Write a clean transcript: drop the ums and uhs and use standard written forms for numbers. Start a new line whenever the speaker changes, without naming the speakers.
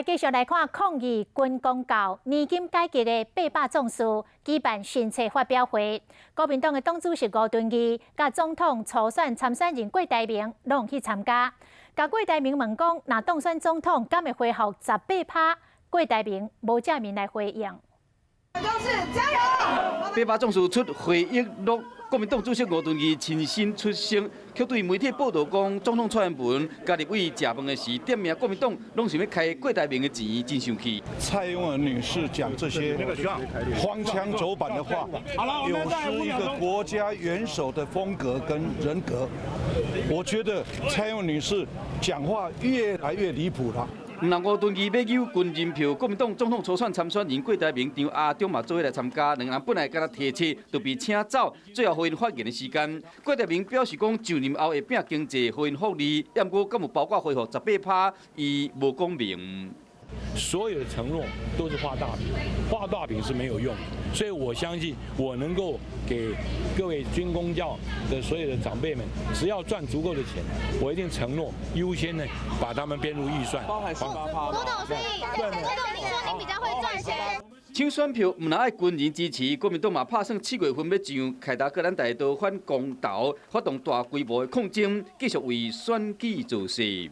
繼續來看抗議軍公教年金改革的八百壯士舉辦新冊發表會，國民黨的黨主席吳敦義、佮總統初選參選人郭台銘攏去參加。共郭台銘問講，若當選總統，敢會恢復十八趴？郭台銘無正面來回應。
加油！
八百壯士出回憶錄，國民黨主席吳敦義親身出聲，卻對媒體報道講，總統蔡英文佮立委食飯的時點名國民黨，攏想欲開郭台銘的錢，真生氣。
蔡英文女士講這些荒腔走板的話，有失一個國家元首的風格跟人格。我覺得蔡英文女士講話越來越離譜了。
毋但吳敦義欲搝軍人票，國民黨總統初選參選人郭台銘、張亞中嘛做伙來參加，兩人本來敢若提冊，就被請走，最後予𪜶發言的時間，郭台銘表示講就任後會拼經濟，予𪜶福利，毋過敢有包括恢復十八趴，伊無講明。
所有的承諾都是畫大餅，畫大餅是沒有用的，所以我相信我能夠給各位軍公教的所有的長輩們，只要賺足夠的錢，我一定承諾優先呢把他們編入預算。
包含十八趴。
郭董，所以郭董，你說你比較會賺錢。
搶選票毋但愛軍人支持，國民黨嘛拍算7月份欲上凱達格蘭大道反公投，發動大規模的抗爭，繼續為選舉造勢。